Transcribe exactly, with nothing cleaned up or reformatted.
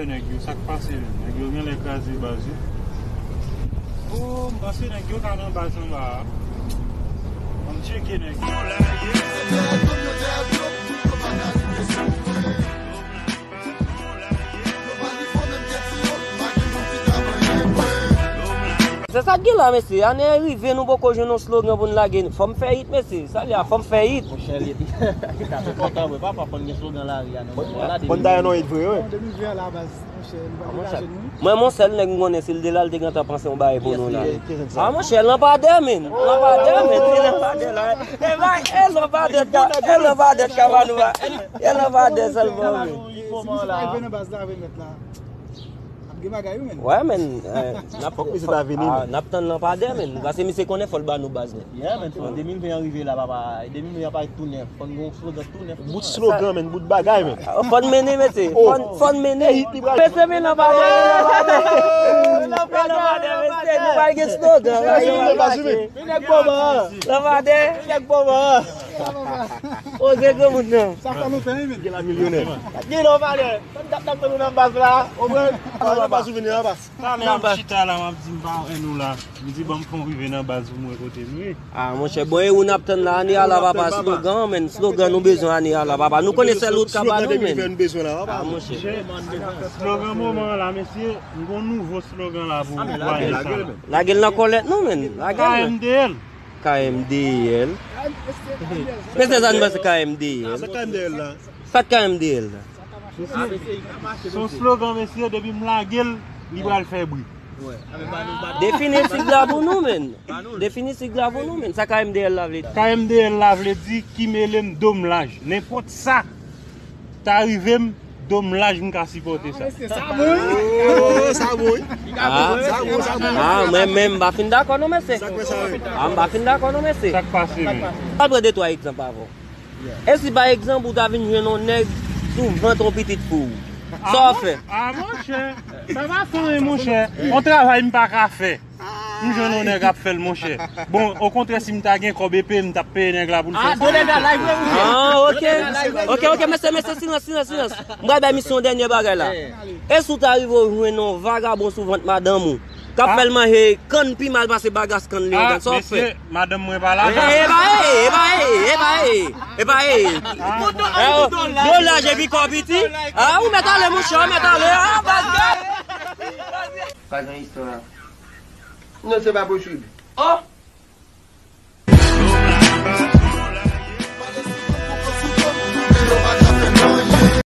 Nèg yo, sa k pase menm? Nèg yo genlè kraze baz, wi. O, m panse nèg yo ka nan baz anba a. Ann tcheke nèg yo. Se sa k gen la, mesye. Ane rive, nou poko jwenn yon slogan pou n lage. Fò m fè hit, mesye. Sa l ye a, fò m fè hit. Monchè, li ta tou kontan, wi, papa, fò n gen slogan lari a, non. Bon, ta yon hit vre, wi. An de mil ven an la, baz, monchè, nou pa gen lajan, non. Mwen, yon sèl nèg m konnen, si l te la, l te gentan panse yon bagay pou nou la. A, monchè, lanpadè, men. Lanpadè, men. Se lanpadè la. E bay, e lanpadè, e lanpadè, kaba nou la. E lanpadè sèlman, men. Li fò man la. Ap gen bagay, wi, men. Wè, men, eh, n ap, fòk misye ta vini, ah, men. N ap tann lanpadè, men. Paske misye konnen fò l ba nou baz nèt. Yeah, men, fò de mil ven an rive la, papa. De mil ven an pa tou nèf. Fò n gen yon slogan tou nèf. Bout slogan, men. Bout bagay, men. Ah, fò n mennen, mesye. Fò n, fò n mennen. Mesye, men lanpadè, men lanpadè. Men lanpadè, mesye, nou pa gen slogan. Lanpadè. Nèg bòbò. Lanpadè. Nèg bòbò. Oze granmoun nan. Sa fè lontan, wi, men. Gen la milyonè. Gen lanpadè. Sa m t ap tann nou nan baz la, ou konprann? Nan baz ou vini, nan baz. Talè a m chita la, m ap di m pa wè nou la. M di, ban m fè yon rive nan baz pou m wè kote nou ye. Ah, monchè, bon, e ou n ap tann la, ane a la, papa, slogan, men, slogan nou bezwen ane a la, papa. Nou konnen sèl ou t ka ba nou, men. Ah, monchè. Slogan moman an la, mesye, m gon nouvo slogan la pou, pou ane sa la. Lage l nan kòlèt nou, men. Lage l. K M D L. K M D L. Mesye, sa n panse K M D L. Sa K M D L la. Sa K M D L la. Mesye, se yon slogan, mesye, depi m lage l, li pral fè bri. Defini sig la pou nou, men. Defini sig la pou nou, men. Sa K M D L la vle di? K M D L la vle di ki mele m, do m laj. Nenpòt sa ta rive m, do m laj, m ka sipòte sa. Sa bon, wi. Oh, sa bon, wi. Ah. Sa bon, sa bon. Ah, mwen menm, m pa fin dakò non, mesye. Sa k fè sa, wi? Ah, m pa fin dakò non, mesye. Sa k pase, men? Al pran de twa egzanp avè w. E si, pa egzanp, ou ta vin jwenn yon nèg sou vant yon pitit fi w? Sa w ap fè? Ah, monchè, sa pa fè anyen, monchè. Yon travay m pa ka fè. M jwenn yon nèg ap fè l, monchè. Bon, okontrè, si m ta gen kòb epe, m t ap peye nèg la pou l fè sa. Ah, ok. Ok, ok, mesye, mesye, silans, silans, silans. M pral bay misye yon dènye bagay la. E si w ta rive w jwenn yon vagabon sou vant madanm ou, k ap fè l manje kann pi mal pase bagas kann li, sa w ap fè? Madanm mwen pa ladan. E, e pa e, e pa e, e pa e, e pa e. Ah. Do laj epi kò piti. Ah, ou mèt ale, monchè, ou mèt ale. Ah, baz. Pa gen istwa. Non, se pa posib. Oh!